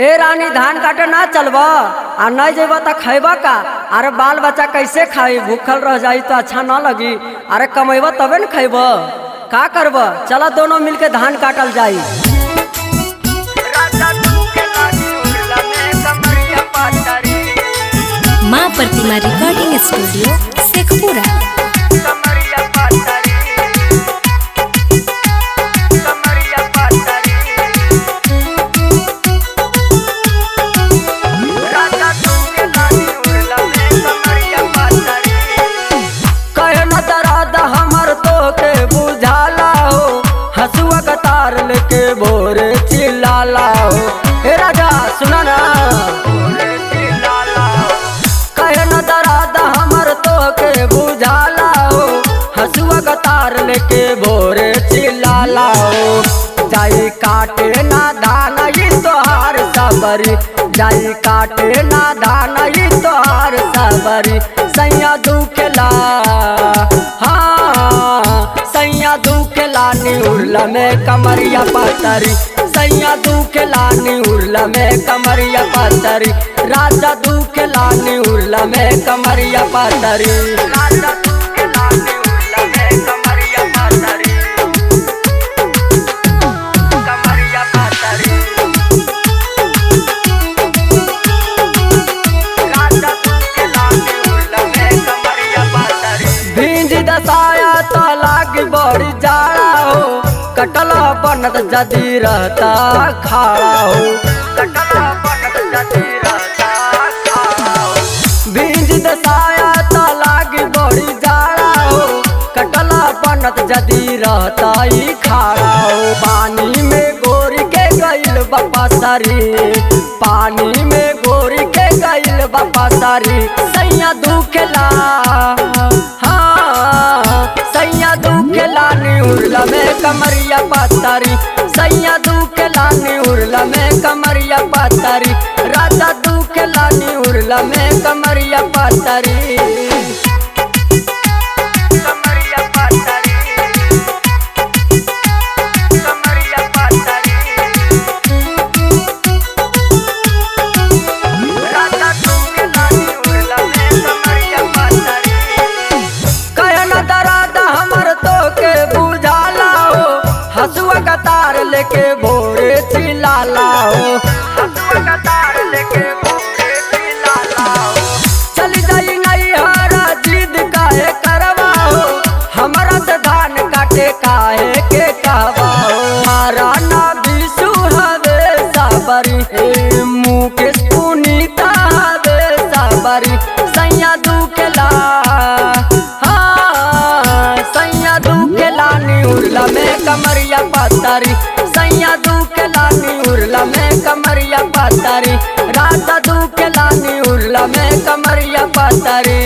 ए रानी धान काटे ना चलब आ नहीं जेब त खैबा का? अरे बाल बच्चा कैसे खाई? भूखल रह जाई तो अच्छा ना लगी। अरे कमैब तबे न खैब, का करब? चला दोनों मिलके धान काटल जाई। माँ प्रतिमा रिकॉर्डिंग स्टूडियो शेखपुरा। कहे न दर्द हमर तोके बुझाला हो, हसुआ का तार लेके भोरे चिल्लाला हो। ए राजा सुना ना, कहे न दर्द हमर तोके बुझाला हो, हसुआ का तार लेके भोरे चिल्लाला हो। जाई काटे ना धान ई तोहार सबरी, जाई काटे ना धान ई तोहार सबरी। सैया दुखेला, हाँ सैया दुखेला निउरला में कमरिया पातरी। सैया दुखेला निउरला में कमरिया पातरी। राजा दुखेला निउरला में कमरिया पातरी। राजा दुखेला निउरला में कमरिया पातरी, कमरिया पातरी। भिंज दसाया तो लाग बड़ी जाड़ा हो, कटला बनत जदी रहता खाड़ा हो। कटला बनत जदी रहता खाड़ा हो। भिंज दसाया तो लाग बड़ी जाड़ा हो, कटला बनत जदी रहता ई खाड़ा हो। पानी में गोरी के गइल बापा सारी, पानी में गोरी के गइल बापा सारी। सैया दुखेला, हाँ सैया दुखेला निउरला में कमरिया पातारी। सैया दुखेला निउरला में कमरिया पातारी। राजा दुखेला निउरला में कमरिया पातारी। कमरिया पातारी, कमरिया पातारी। राजा दुखेला निउरला में कमरिया पातारी। कहन दर्द हमर तोके बुझाला हो, हसुआ का तार लेके भोरे चिल्लाला हो। हसुआ का तार लेके भोरे चिल्लाला हो। चल जाई नैहरा जिद काहे करवा हो, हमरा से धान काटे काहे के कहवा हो। मारा ना बिसु हवे सबरी, ए मुकेश पुनीता हवे सबरी। सैया दुखेला, हाँ सैया दुखेला निउरला में कमरिया पातारी। सैया दुखेला निउरला में कमरिया पातारी। राजा दुखेला निउरला में कमरिया पातारी।